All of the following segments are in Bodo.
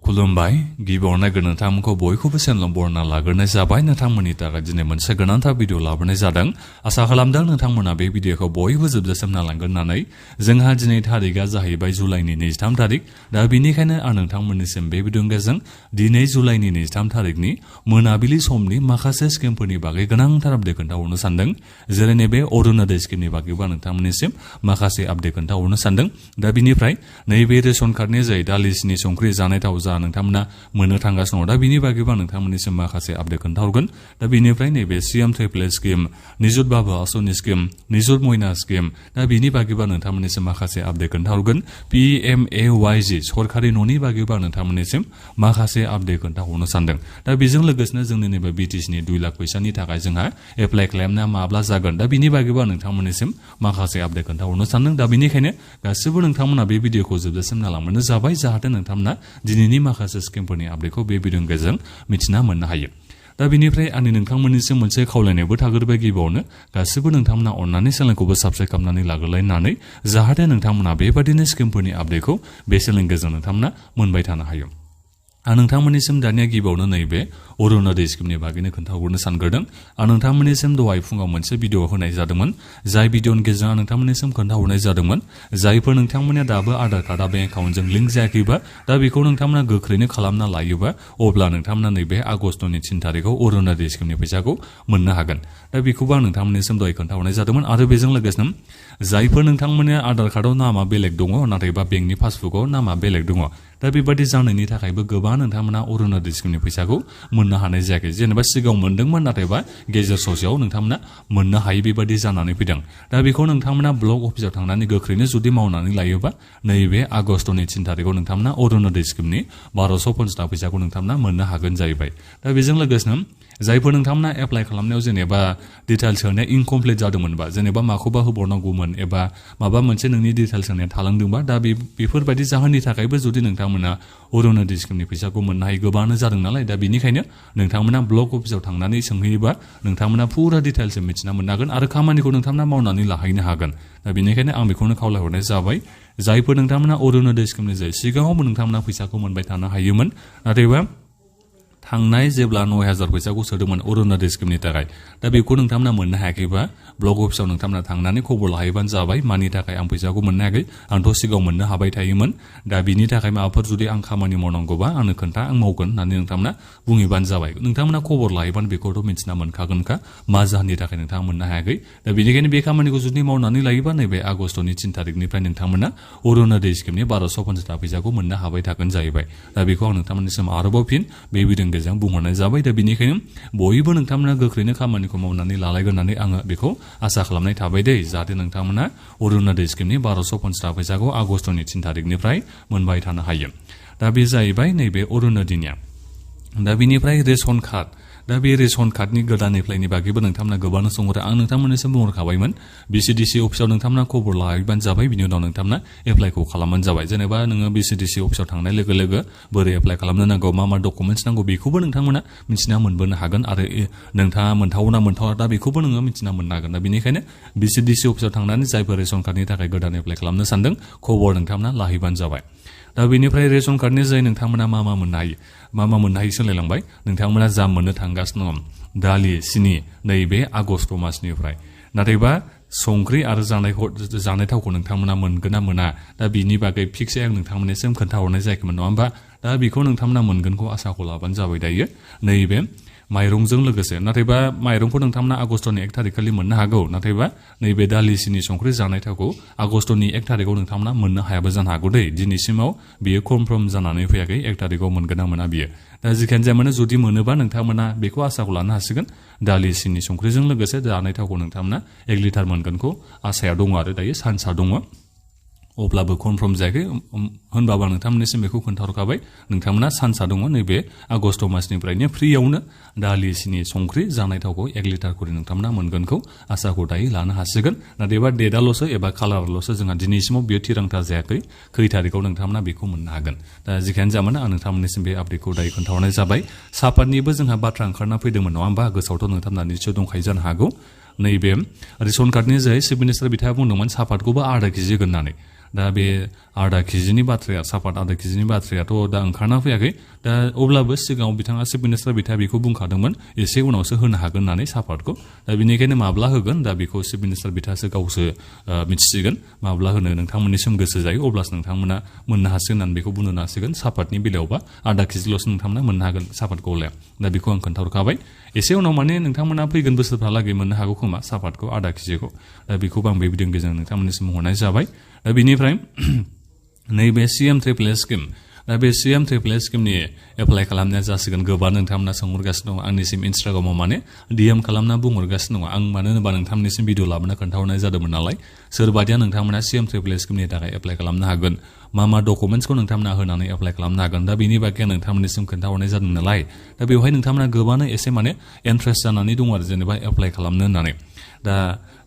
खुलुमबाय गिबियावनो नोंथांमोनखौ बयखौबो चेनेलाव बरायना लाग्रोनाय जाबाय नोंथांमोननि थाखाय दिनै मोनसे गोनांथार भिडिअ लाबोनाय जादों आसा खालामदों नोंथांमोना बे भिडिअखौ बयबो जोबजासिम नायलांगोन होननानै जोंहा दिनै थारिखआ जाहैबाय जुलाइनि 23 थारिख दा बेनिखायनो आं नोंथांमोननिसिम बे भिडिअनि गेजेरजों दिनै जुलाइनि 23 थारिखनि मोनाबिलि समनि माखासे स्किमफोरनि बागै गोनांथार आपडेट खोन्थाहरनो सानदों जेरै नैबे अरुणोदय स्किमनि बागैबो नोंथांमोननिसिम माखासे आपडेट खोन्थाहरनो सानदों दा बिनिफ्राय नैबे रेशन कार्डनि जाय दालिसिनि संख्रि जानाय थाव नोंथांमोना मोननो थांगासिनो दं दा बिनि बागैबो नोंथांमोननिसिम माखासे आपडेट खोन्थाहरगोन दा बिनिफ्राय नैबे सीएम ट्रिपल स्किम निजुत बाबु आसनि स्किम निजुत मयना स्किम दा बिनि बागैबो नोंथांमोननिसिम माखासे आपडेट खोन्थाहरगोन PMAY-G सरकारि न'नि बागैबो नोंथांमोननिसिम माखासे आपडेट खोन्थाहरनो सानदों दा बेजों लोगोसेनो जोंनि नैबे BTCनि 2 लाख फैसानि थाखाय जोंहा एप्लाइ खालामनाया माब्ला जागोन दा बिनि बागैबो नोंथांमोननिसिम माखासे आपडेट खोन्थाहरनो सानदों दा बेनिखायनो गासिबो नोंथांमोना बे भिडिअखौ जोबजासिम नायलांबानो जाबाय जाहाथे नोंथांमोना दिनैनि माखासे स्किमफोरनि आपडेटखौ बे भिडिअनि गेजेरजों मिथिना मोननो हायो दा बेनिफ्राय आंनि नोंथांमोननिसिम मोनसे खावलायनायबो थाग्रोबाय गिबियावनो गासिबो नोंथांमोना अननानै चेनेलखौबो साबस्क्राइब खालामनानै लाग्रोलायनानै जाहाथे नोंथांमोना बेबादिनो स्किमफोरनि आपडेटखौ बे चेनेलनि गेजेरजों नोंथांमोना मोनबाय थानो हायो आं नोंथांमोननिसिम दानिया गिबियावनो नैबे अरुणोदय स्किमनि बागैनो खोन्थाहरनो सानग्रोदों आं नोंथांमोननिसिम दहाय फुङाव मोनसे भिडिअ होनाय जादोंमोन जाय भिडिअनि गेजेरजों आं नोंथांमोननिसिम खोन्थाहरनाय जादोंमोन जायफोर नोंथांमोना दाबो आधार कार्डआ बेंक एकाउन्टजों लिंक जायाखैबा दा बेखौ नोंथांमोना गोख्रैनो खालामना लायोबा अब्ला नोंथांमोना नैबे आगस्तनि 3 थारिखआव अरुणोदय स्किमनि फैसाखौ मोननो हागोन दा बेखौबो आं नोंथांमोननिसिम दहाय खोन्थाहरनाय जादोंमोन आरो बेजों लोगोसे जायफोर नोंथांमोननि आधार कार्डआव नामा बेलेग दङ नाथायबा बेंकनि पासबुकआव नामा बेलेग दङ दा बेबादि जानायनि थाखायबो गोबां नोंथांमोना अरुणोदय स्किमनि फैसाखौ मोननो हानाय जायाखै जेनेबा सिगाङाव मोनदोंमोन नाथायबा गेजेर ससेयाव नोंथांमोना मोननो हायै बेबादि जानानै फैदों दा बेखौ नोंथांमोना ब्लक अफिसाव थांनानै गोख्रैनो जुदि मावनानै लायोबा नैबे आगस्तनि 3 थारिखआव नोंथांमोना अरुणोदय स्किमनि 1250 थाखा फैसाखौ नोंथांमोना मोननो हागोन जाहैबाय दा बेजों लोगोसेनो जायफोर नोंथांमोना एप्लाइ खालामनायाव जेनेबा डिटेल्स होनाया इनकमप्लिट जादोंमोनबा जेनेबा माखौबा होबावनांगौमोन एबा माबा मोनसे नोंनि डिटेल्स होनाया थालांदोंबा दा बेफोरबायदि जाहोननि थाखायबो जुदि नोंथांमोना अरुणोदय स्किमनि फैसाखौ मोननो हायो गोबाङानो जादों नालाय दा बेनिखायनो नोंथांमोना ब्लक अफिसाव थांनानै सोंहैयोबा नोंथांमोना फुरा डिटेल्स मिथिना मोननो हागोन आरो खामानिखौ नोंथांमोना मावनानै लाहैनो हागोन दा बेनिखायनो आं बेखौनो खावलायहरनाय जाबाय जायफोर नोंथांमोना अरुणोदय स्किमनि जाय सिगाङावबो नोंथांमोना फैसाखौ मोनबाय थानो हायोमोन नाथायबा थांनाय जेब्ला 9000 फैसाखौ सोदोंमोन अरुणोदय स्किमनि थाखाय दा बेखौ नोंथांमोना मोननो हायाखैबा ब्लक अफिसाव नोंथांमोना थांनानै खबर लाहैबानो जाबाय मानि थाखाय आं फैसाखौ मोननो हायाखै आंथ' सिगाङाव मोननो हाबाय थायोमोन दा बिनि थाखाय माबाफोर जुदि आं खामानि मावनांगौबा आंनो खोन्था आं मावगोन होननानै नोंथांमोना बुंहैबानो जाबाय नोंथांमोना खबर लाहैबानो बेखौथ' मिथिना मोनखागोनखा मा जाहोननि थाखाय नोंथाङा मोननो हायाखै दा बेनिखायनो बे खामानिखौ जुदि मावनानै लायोबा नैबे आगस्तनि 3 थारिखनिफ्राय नोंथांमोना अरुणोदय स्किमनि 1250 थाखा फैसाखौ मोननो हाबाय थागोन जाहैबाय दा बेखौ आं नोंथांमोननिसिम आरोबाव फिन बे भिडिअनि गेजेरजों बुंहरनाय जाबाय दा बेनिखायनो बयबो नोंथांमोना गोख्रैनो खामानिखौ मावनानै लालायगोन होननानै आङो बेखौ आसा खालामनाय थाबाय दे जाहाथे नोंथांमोना अरुणोदय स्किमनि 1250 थाखा फैसाखौ आगस्तनि 3 थारिखनिफ्राय मोनबाय थानो हायो दा बे जाहैबाय नैबे अरुणोदयनिया दा बेनिफ्राय रेशन कार्ड दा बे रेशन कार्डनि गोदान एप्लाइनि बागैबो नोंथांमोना गोबां सोंहरो आं नोंथांमोननिसिम बुंहरखाबायमोन BCDC अफिसाव नोंथांमोना खबर लाहैबानो जाबाय बिनि उनाव नोंथांमोना एप्लाइखौ खालामबानो जाबाय जेनेबा नोङो BCDC अफिसाव थांनाय लोगो लोगो बोरै एप्लाइ खालामनो नांगौ मा डकुमेन्टस नांगौ बेखौबो नोंथांमोना मिथिना मोनबोनो हागोन आरो नोंथाङा मोनथावना मोनथावा दा बेखौबो नोङो मिथिना मोननो हागोन दा बेनिखायनो BCDC अफिसाव थांनानै जायफोर रेशन कार्डनि थाखाय गोदान एप्लाइ खालामनो सानदों खबर नोंथांमोना लाहैबानो जाबाय दा बेनिफ्राय रेशन कार्डनि जाय नोंथांमोना मा मोननो हायो सोलायलांबाय नोंथांमोना जा मोननो थांगासिनो दं दालि सिनि नैबे आगस्त मासनिफ्राय नाथायबा संख्रि आरो जानाय थावखौ नोंथांमोना मोनगोन ना मोना दा बिनि बागै फिक्सै आं नोंथांमोननिसिम खोन्थाहरनाय जायाखैमोन नङा होमबा दा बेखौ नोंथांमोना मोनगोनखौ आसाखौ लाबानो जाबाय दायो नैबे माइरंजों लोगोसे नाथायबा माइरंखौ नोंथांमोना आगस्तनि 1 थारिख खालि मोननो हागौ नाथायबा नैबे दालि सिनि संख्रि जानाय थावखौ आगस्तनि 1 थारिखआव नोंथांमोना मोननो हायाबो जानो हागौ दै दिनैसिमाव बियो कनफार्म जानानै फैयाखै 1 थारिखआव मोनगोन ना मोना बियो दा जिखियानो जाया मानो जुदि मोनोबा नोंथांमोना बेखौ आसाखौ लानो हासिगोन दालि सिनि संख्रिजों लोगोसे जानाय थावखौ नोंथांमोना 1 लिटार मोनगोनखौ आसाया दङ आरो दायो सान्सआ दङ अब्लाबो कनफार्म जायाखै होनबाबो आं नोंथांमोननिसिम बेखौ खोन्थाहरखाबाय नोंथांमोना सान्सआ दङ नैबे आगस्त मासनिफ्रायनो फ्रियावनो दालि सिनि संख्रि जानाय थावखौ 1 लिटार खरि नोंथांमोना मोनगोनखौ आसाखौ दायो लानो हासिगोन नाथायबा डेटआल'सो एबा कालारल'सो जोंहा दिनैसिमाव बियो थिरांथा जायाखै खै थारिखआव नोंथांमोना बेखौ मोननो हागोन दा जिखियानो जामानो आं नोंथांमोननिसिम बे आपडेटखौ दायो खोन्थाहरनाय जाबाय सापातनिबो जोंहा बाथ्रा ओंखारना फैदोंमोन नङा होमबा गोसोआवथ' नोंथांमोना निस्सय दंखायो जानो हागौ नैबे रेशन कार्डनि जाय चिफ मिनिस्टार बिथाङा बुंदोंमोन सापातखौबो आधा केजि होगोन होननानै दा बे आधा केजिनि बाथ्राया सापात आधा केजिनि बाथ्रायाथ' दा ओंखारना फैयाखै दा अब्लाबो सिगाङाव बिथाङा चिफ मिनिस्टार बिथाङा बेखौ बुंखादोंमोन एसे उनावसो होनो हागोन होननानै सापातखौ दा बेनिखायनो माब्ला होगोन दा बेखौ चिफ मिनिस्टार बिथाङासो गावसो मिथिसिगोन माब्ला होनो नोंथांमोननिसिम गोसो जायो अब्लासो नोंथांमोना मोननो हासिगोन होननानै बेखौ बुंनो हासिगोन सापातनि बेलायावबा आधा केजिल'सो नोंथांमोना मोननो हागोन सापात गलाया दा बेखौ आं खोन्थाहरखाबाय एसे उनाव माने नोंथांमोना फैगोन बोसोरफ्रालागै मोननो हागौ खोमा सापातखौ आधा केजिखौ दा बेखौबो आं बे भिडिअनि गेजेरजों नोंथांमोननिसिम हरनाय जाबाय दा बेनिफ्राय नैबे CM ट्रिपल स्किम दा बे CM ट्रिपल स्किमनि एप्लाइ खालामनाया जासिगोन गोबां नोंथांमोना सोंहरगासिनो दं आंनिसिम इन्स्टाग्रामाव माने DM खालामना बुंहरगासिनो दङ आं मानो होनोबा नोंथांमोननिसिम भिडिअ लाबोना खोन्थाहरनाय जादोंमोन नालाय सोरबादिया नोंथांमोना CM ट्रिपल स्किमनि थाखाय एप्लाइ खालामनो हागोन मा डकुमेन्ट्सखौ नोंथांमोना होनानै एप्लाइ खालामनो हागोन दा बेनि बागै आं नोंथांमोननिसिम खोन्थाहरनाय जादों नालाय दा बेवहाय नोंथांमोना गोबांनो एसे माने इन्ट्रेस्ट जानानै दङ आरो जेनेबा एप्लाइ खालामनो होननानै दा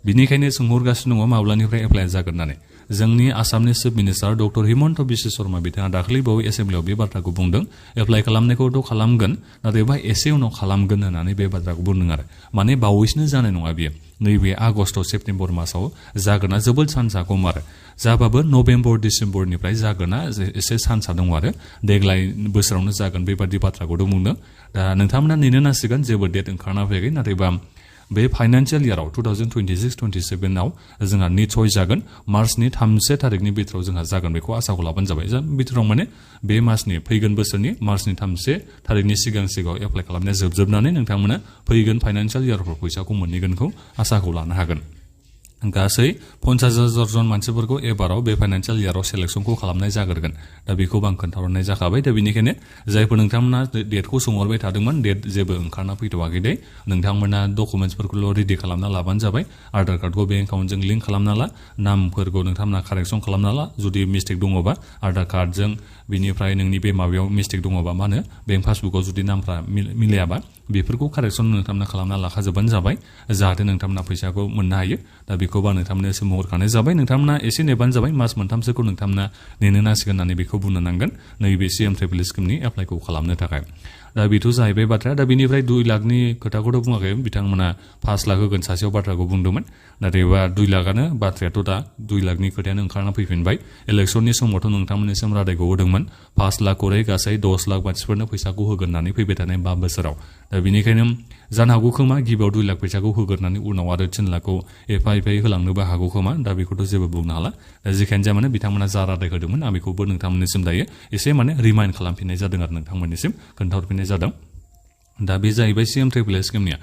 बिनिखायनो सोंहरगासिनो दङ माब्लानिफ्राय एप्लाइ जागोन होननानै जोंनि आसामनि chief minister doctor Himanta Biswa Sharma बिथाङा दाखालिबावै एसेम्ब्लियाव बे बाथ्राखौ बुंदों एप्लाइ खालामनायखौथ' खालामगोन नाथायबा एसे उनाव खालामगोन होननानै बे बाथ्राखौ बुंदों आरो माने बावैसोनो जानाय नङा बियो नैबे आगष्ट सेप्तेम्बर मासाव जागोना जोबोद चान्सआ खम आरो जाबाबो नभेम्बर डिसेम्बरनिफ्राय जागोना एसे चान्सआ दङ आरो देग्लाय बोसोरावनो जागोन बेबादि बाथ्राखौथ' बुंदों दा नोंथांमोना नेनो नांसिगोन जेबो डेट ओंखारना फैयाखै नाथायबा बे फाइनान्सियेल इयाराव 2026-27 आव जोंहा निसय जागोन मार्चनि 3 तारिखनि बिथोराव जोंहा जागोन बेखौ आसाखौ लाबानो जाबाय बिथोराव माने बे मासनि फैगोन बोसोरनि मार्चनि 3 तारिखनि सिगां एप्लाइ खालामनाया जोबजोबनानै नोंथांमोना फैगोन फाइनान्सियेल इयारफ्राव फैसाखौ मोनहैगोनखौ आसाखौ लानो हागोन गासै 50,000 जन मानसिफोरखौ एबाराव बे फाइनान्सियेल इयाराव सेलेक्सनखौ खालामनाय जागोरगोन दा बेखौबो आं खोन्थाहरनाय जाखाबाय दा बेनिखायनो जायफोर नोंथांमोना डेटखौ सोंहरबाय थादोंमोन डेट जेबो ओंखारना फैथ'वाखै दे नोंथांमोना डकुमेन्ट्सफोरखौल' रेडि खालामना लाबानो जाबाय आधार कार्डखौ बेंक एकाउन्टजों लिंक खालामना ला नामफोरखौ नोंथांमोना कारेक्सन खालामना ला जुदि मिस्टेक दङबा आधार कार्डजों बिनिफ्राय नोंनि बे माबायाव मिस्टेक दङबा मा होनो बेंक पासबुकआव जुदि नामफ्रा मिलायाबा बेफोरखौ कारेक्सन नोंथांमोना खालामना लाखाजोबानो जाबाय जाहाथे नोंथांमोना फैसाखौ मोननो हायो दा बेखौबो नोंथांमोननो सोंहरखानाय जाबाय नोंथांमोना एसे नेबानो जाबाय मास मोनथामसोखौ नोंथांमोना नेनो नांसिगोन होननानै बेखौ बुंनो नांगोन नैबे CM ट्रिपल स्किमनि एप्लाइखौ खालामनो थाखाय दा बेथ' जाहैबाय बाथ्राया दा बेनिफ्राय 2 लाखनि खोथाखौथ' बुङाखै बिथांमोना 5 लाख होगोन सासेयाव बाथ्राखौ बुंदोंमोन नाथायबा 2 लाखआनो बाथ्रायाथ' दा 2 लाखनि खोथायानो ओंखारना फैफिनबाय इलेक्सननि समावथ' नोंथांमोननिसिम रादायखौ होदोंमोन 5 लाख करै गासै 10 लाख मानसिफोरनो फैसाखौ होगोन होननानै फैबाय थानाय 5 बोसोराव दा बेनिखायनो जानो हागौ खोमा गिबियाव 2 लाख फैसाखौ होगोरनानै उनाव आरो 3 लाखखौ एफा एफायै होलांनोबो हागौ खोमा दा बेखौथ' जेबो बुंनो हाला दा जेखायनो जाया माने बिथांमोना जा रादाय होदोंमोन आं बेखौबो नोंथांमोननिसिम दायो एसे माने रिमाइन्ड खालामफिननाय जादों आरो नोंथांमोननिसिम खोन्थाहरफिननाय जादों दा बे जाहैबाय CM ट्रिपल स्किमनिया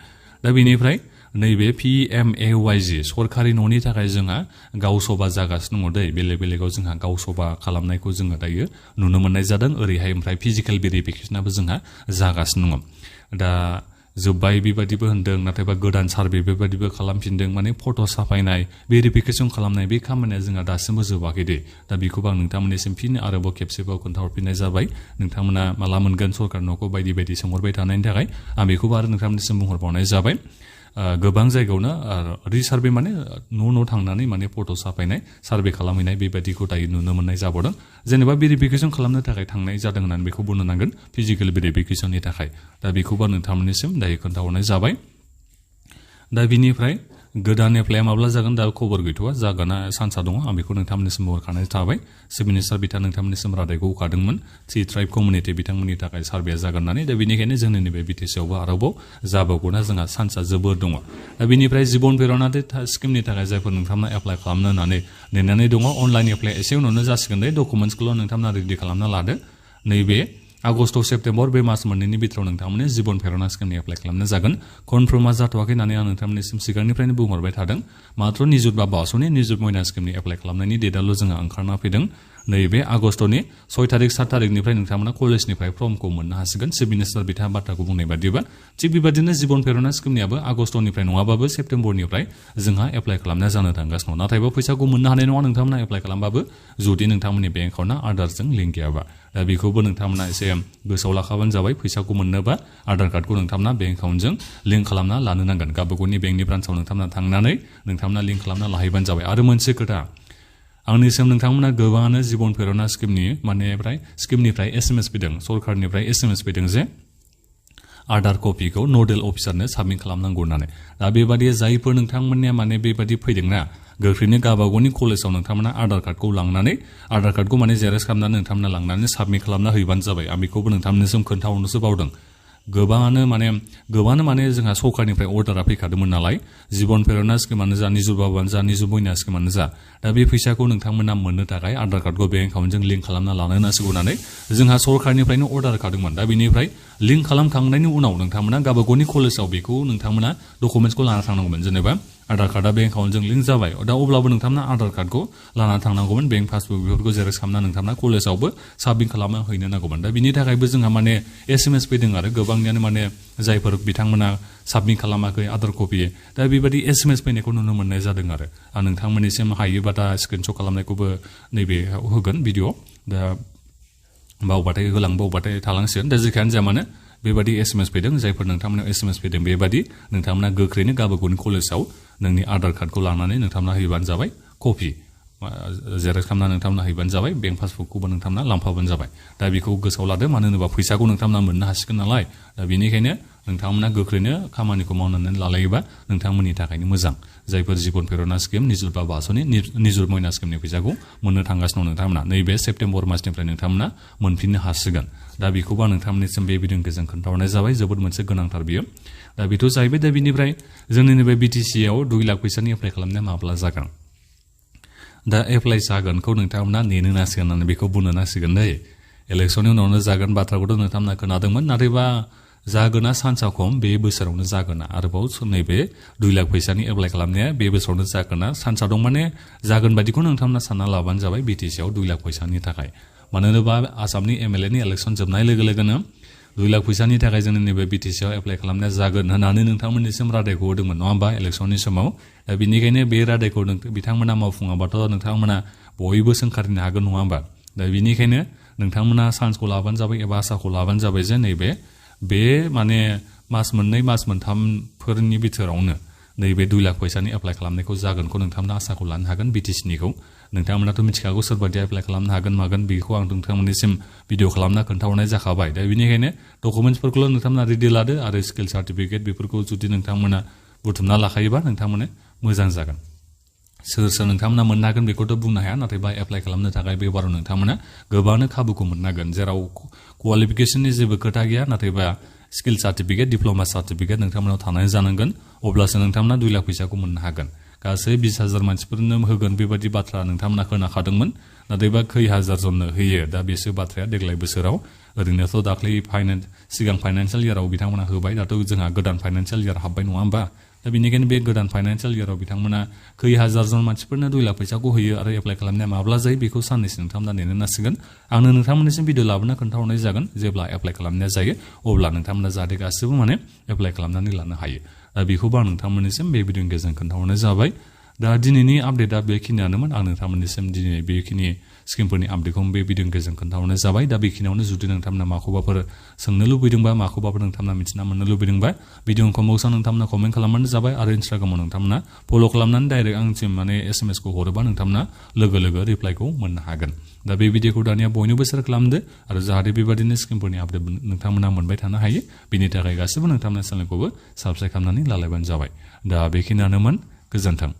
दा बेनिफ्राय नैबे PMAY-G सरकारि न'नि थाखाय जोंहा गाव सभा जागासिनो दङ दै बेलेग बेलेगाव जोंहा गाव सभा खालामनायखौ जोङो दायो नुनो मोननाय जादों ओरैहाय ओमफ्राय फिजिकेल भेरिफिकेसनाबो जोंहा जागासिनो दङ दा जोब्बाय बेबायदिबो होनदों नाथायबा गोदान सार्भे बेबायदिबो खालामफिनदों माने फट' साफायनाय भेरिफिकेसन खालामनाय बे खामानिया जोंहा दासिमबो जोबाखै दे दा बेखौबो आं नोंथांमोननिसिम फिन आरोबाव खेबसेबाव खोन्थाहरफिननाय जाबाय नोंथांमोना माला मोनगोन सरकार न'खौ बायदि बायदि सोंहरबाय थानायनि थाखाय आं बेखौबो आरो नोंथांमोननिसिम बुंहरबावनाय जाबाय गोबां जायगायावनो रिसार्भे माने न' थांनानै माने फट' साफायनाय सार्भे खालामहैनाय बेबायदिखौ दायो नुनो मोननाय जाबावदों जेनेबा भेरिफिकेसन खालामनो थाखाय थांनाय जादों होननानै बेखौ बुंनो नांगोन फिजिकेल भेरिफिकेसननि थाखाय दा बेखौबो नोंथांमोननिसिम दायो खोन्थाहरनाय जाबाय दा बिनिफ्राय गोदान एप्लाइया माब्ला जागोन दा खबर गैथ'वा जागोना चान्सआ दङ आं बेखौ नोंथांमोननिसिम हरखानाय थाबाय चिफ मिनिस्टार बिथाङा नोंथांमोननिसिम रादायखौ होखादोंमोन 3 ट्राइब कमिउनिटि बिथांमोननि थाखाय सार्भेया जागोन होननानै दा बेनिखायनो जोंनि नैबे बिटिसिआवबो आरोबाव जाबावगौना जोंहा चान्सआ जोबोर दङ दा बेनिफ्राय जिबन प्रेरणा स्किमनि थाखाय जायफोर नोंथांमोना एप्लाइ खालामनो होननानै नेनानै दङ अनलाइन एप्लाइ एसे उनावनो जासिगोन दे डकुमेन्ट्सखौल' नोंथांमोना रेडि खालामना लादो नैबे आगष्ट सेप्तेम्बर बे मास मोननैनि बिथोराव नोंथांमोननि जिबन प्रेरणा स्किमनि एप्लाइ खालामनो जागोन कनफार्मा जाथ'वाखै होननानै आं नोंथांमोननिसिम सिगांनिफ्रायनो बुंहरबाय थादों मात्र निजुत बा बावस'नि निजुत मयना स्किमनि एप्लाइ खालामनायनि डेटआल' जोंहा ओंखारना फैदों नैबे आगष्टनि 6 तारिख 7 तारिखनिफ्राय नोंथांमोना कलेजनिफ्राय फर्मखौ मोननो हासिगोन चिफ मिनिस्टार बिथाङा बाथ्राखौ बुंनाय बादिबा थिग बेबादिनो जिबन प्रेरणा स्किमनियाबो आगष्टनिफ्राय नङाबाबो सेप्तेम्बरनिफ्राय जोंहा एप्लाइ खालामनाया जानो थांगासिनो दं नाथायबा फैसाखौ मोननो हानाय नङा नोंथांमोना एप्लाइ खालामबाबो जुदि नोंथांमोननि बेंक एकाउन्टआ आधारजों लिंक गैयाबा दा बेखौबो नोंथांमोना एसे गोसोआव लाखाबानो जाबाय फैसाखौ मोननोबा आधार कार्डखौ नोंथांमोना बेंक एकाउन्टजों लिंक खालामना लानो नांगोन गावबागावनि बेंकनि ब्रान्सआव नोंथांमोना थांनानै नोंथांमोना लिंक खालामना लाहैबानो जाबाय आरो मोनसे खोथा आंनिसिम नोंथांमोना गोबाङानो जिबन प्रेरणा स्किमनिफ्राय SMS फैदों सरकारनिफ्राय SMS फैदों जे आधार कपिखौ नोडेल अफिसारनो साबमिट खालामनांगौ होननानै दा बेबादि जायफोर नोंथांमोननिया माने बेबादि फैदोंना गोख्रैनो गावबागावनि कलेजाव नोंथांमोना आधार कार्डखौ लांनानै आधार कार्डखौ माने जेरेक्स खालामनानै नोंथांमोना लांनानै साबमिट खालामना हैबानो जाबाय आं बेखौबो नोंथांमोननिसिम खोन्थाहरनोसो बावदों गोबाङानो माने जोंहा सरकारनिफ्राय अर्डारा फैखादोंमोन नालाय जिबन प्रेरणा स्किमानो जा निजुर बाबानो जा निजुर बयना स्किमानो जा दा बे फैसाखौ नोंथांमोना मोननो थाखाय आधार कार्डखौ बेंक एकाउन्टजों लिंक खालामना लानो नांसिगौ होननानै जोंहा सरकारनिफ्रायनो अर्डार होखादोंमोन दा बेनिफ्राय लिंक खालामखांनायनि उनाव नोंथांमोना गावबागावनि कलेजाव बेखौ नोंथांमोना डकुमेन्ट्सखौ लाना थांनांगौमोन जेनेबा आधार कार्डा बेंक एकाउन्टजों लिंक जाबाय दा अब्लाबो नोंथांमोना आधार कार्डखौ लाना थांनांगौमोन बेंक पासबुक बेफोरखौ जेरेक्स खालामना नोंथांमोना कलेजावबो साबमिट खालामना हैनो नांगौमोन दा बिनि थाखायबो जोंहा माने SMS फैदों आरो गोबांनियानो माने जायफोर बिथांमोना साबमिट खालामाखै आधार कपि दा बेबायदि SMS फैनायखौ नुनो मोननाय जादों आरो आं नोंथांमोननिसिम हायोबा दा स्क्रिनशट खालामनायखौबो नैबे होगोन भिडिअ दा बावबाथाय थालांसिगोन दा जेखियानो जाया मानो बेबादि SMS फैदों जायफोर नोंथांमोनाव SMS फैदों बेबादि नोंथांमोना गोख्रैनो गावबागावनि कलेजाव नोंनि आधार कार्डखौ लानानै नोंथांमोना हैबानो जाबाय कपि जेरेक्स खालामना नोंथांमोना हैबानो जाबाय बेंक पासबुकखौबो नोंथांमोना लांफाबानो जाबाय दा बेखौ गोसोआव लादो मानो होनोबा फैसाखौ नोंथांमोना मोननो हासिगोन नालाय दा बेनिखायनो नोंथांमोना गोख्रैनो खामानिखौ मावनानै लालायोबा नोंथांमोननि थाखायनो मोजां जायफोर जिबन प्रेरणा स्किम निजुर बाबा आसनि निजुर मयना स्किमनि फैसाखौ मोननो थांगासिनो दं नोंथांमोना नैबे सेप्तेम्बर मासनिफ्राय नोंथांमोना मोनफिननो हासिगोन दा बेखौबो आं नोंथांमोननिसिम बे भिडिअनि गेजेरजों खोन्थाहरनाय जाबाय जोबोद मोनसे गोनांथार बियो दा बेथ' जाहैबाय दा बिनिफ्राय जोंनि नैबे BTC आव 2 लाख फैसानि एप्लाइ खालामनाया माब्ला जागोन दा एप्लाइ जागोनखौ नोंथांमोना नेनो नांसिगोन होननानै बेखौ बुंनो नांसिगोन दै इलेक्सननि उनावनो जागोन बाथ्राखौथ' नोंथांमोना खोनादोंमोन नाथायबा जागोना सान्सा खम बे बोसोरावनो जागोना आरोबाव नैबे 2 लाख फैसानि एप्लाइ खालामनाया बे बोसोरावनो जागोना सान्सा दं माने जागोन बायदिखौ नोंथांमोना सानना लाबानो जाबाय BTC आव 2 लाख फैसानि थाखाय मानो होनोबा आसामनि MLA नि इलेक्सन जोबनाय लोगो लोगोनो 2 लाख फैसानि थाखाय जोंनि नैबे BTC आव एप्लाइ खालामनाया जागोन होननानै नोंथांमोननिसिम रादायखौ होदोंमोन नङा होमबा इलेक्सननि समाव दा बेनिखायनो बे रादायखौ बिथांमोना मावफुङाबाथ' नोंथांमोना बयबो सोंखारिनो हागोन नङा होमबा दा बेनिखायनो नोंथांमोना चान्सखौ लाबानो जाबाय एबा आसाखौ लाबानो जाबाय जे नैबे बे माने मास मोननै मास मोनथामफोरनि बिथोरावनो नैबे 2 लाख फैसानि एप्लाइ खालामनायखौ जागोनखौ नोंथांमोना आसाखौ लानो हागोन BTC निखौ नोंथांमोनाथ' मिथिखागौ सोरबादि एप्लाइ खालामनो हागोन मागोन बेखौ आं नोंथांमोननिसिम भिडिअ खालामना खोन्थाहरनाय जाखाबाय दा बेनिखायनो डकुमेन्ट्सफोरखौल' नोंथांमोना रेडि लादो आरो स्किल सार्टिफिकेट बेफोरखौ जुदि नोंथांमोना बुथुमना लाखायोबा नोंथांमोना मोजां जागोन सोर नोंथांमोना मोननो हागोन बेखौथ' बुंनो हाया नाथायबा एप्लाइ खालामनो थाखाय बे बाराव नोंथांमोना गोबांनो खाबुखौ मोननो हागोन जेराव क्वालिफिकेसननि जेबो खोथा गैया नाथायबा स्किल सार्टिफिकेट डिप्ल'मा सार्टिफिकेट नोंथांमोनाव थानाय जानांगोन अब्लासो नोंथांमोना 2 लाख फैसाखौ मोननो हागोन गासै 20,000 मानसिफोरनो होगोन बेबादि बाथ्रा नोंथांमोना खोनाखादोंमोन नाथायबा खै हाजार जननो होयो दा बेसो बाथ्राया देग्लाय बोसोराव ओरैनोथ' दाख्लै सिगां फाइनान्सियेल इयाराव बिथांमोना होबाय दाथ' जोंहा गोदान फाइनान्सियेल इयार हाबबाय नङा होमबा दा बेनिखायनो बे गोदान फाइनान्सियेल इयाराव बिथांमोना खै हाजार जन मानसिफोरनो 2 लाख फैसाखौ होयो आरो एप्लाइ खालामनाया माब्ला जायो बेखौ साननैसो नोंथांमोना नेनो नांसिगोन आंनो नोंथांमोननिसिम भिडिअ लाबोना खोन्थाहरनाय जागोन जेब्ला एप्लाइ खालामनाया जायो अब्ला नोंथांमोना जाहाथे गासिबो माने एप्लाइ खालामनानै लानो हायो दा बेखौबो आं नोंथांमोननिसिम बे भिडिअनि गेजेरजों खोन्थाहरनाय जाबाय दा दिनैनि आपडेटआ बेखिनियानोमोन आं नोंथांमोननिसिम दिनै बेखिनि स्किमफोरनि आपडेटखौ बे भिडिअनि गेजेरजों खोन्थाहरनाय जाबाय दा बेखिनियावनो जुदि नोंथांमोना माखौबाफोर सोंनो लुबैदोंबा माखौबाफोर नोंथांमोना मिथिना मोननो लुबैदोंबा भिडिअखौ बक्सआव नोंथांमोना कमेन्ट खालामबानो जाबाय आरो इन्स्टाग्रामाव नोंथांमोना फल' खालामनानै डाइरेक्ट आंसिम माने SMS खौ हरोबा नोंथांमोना लोगो लोगो रिप्लाइखौ मोननो हागोन दा बे भिडिअखौ दानिया बयनोबो शेयार खालामदो आरो जाहाथे बेबादिनो स्किमफोरनि आपडेट नोंथांमोना मोनबाय थानो हायो बेनि थाखाय गासिबो नोंथांमोना चेनेलखौबो साबस्क्राइब खालामनानै लालायबानो जाबाय दा बेखिनियानोमोन गोजोन्थों